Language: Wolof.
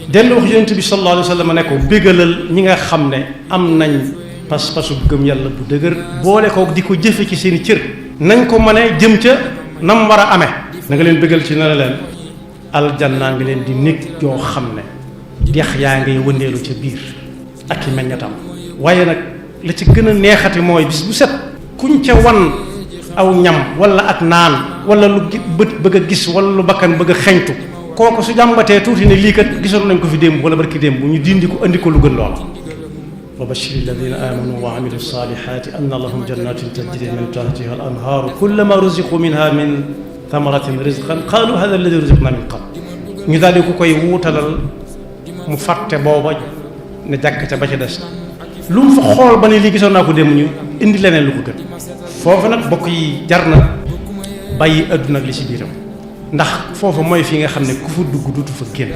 dellu wax yonent bi sallallahu alayhi wa sallam ne ko bégalal ñi nga xam ne am nañ pas-pasu gëm yàlla bu dëgër boole ko di ko jëfe ci seen i cër nañ ko mëne jëm ca nam war a amee na nga leen bégal ci na la leen aljanna nga leen di nekk joo xam ne dex yaa ngay wëndeelu ca biir ak i meññatam waaye nag la ci gën a neexati mooy bis bu set kuñ ca wan aw ñam wala ak naan wala lu bët bëgg a gis wala lu bakkan bëgg a xeñtu kooku su jàmbatee tuuti ne lii kat gisoon nañ ko fi démb wala barki démb ñu dindi ko andi ko lu gën loola wa bashiri alladina amanu wa amilu salihati anna lahum jannatin tajri min tahtiha al anhaaru kullama ruziqu minha min thamaratin rizqan qalu hada alladi ruziqna min qabl ñu daal di ko koy wuutalal mu fàtte booba ne jàkk ca ba ca des lu mu fa xool ba ne lii gisoon naa ko démb ñu indi leneen lu ko gën foofu nag bokk yi jar na bàyyi àdduna ak li ci biiram ndax foofu mooy fi nga xam ne ku fa dugg dutu fa génn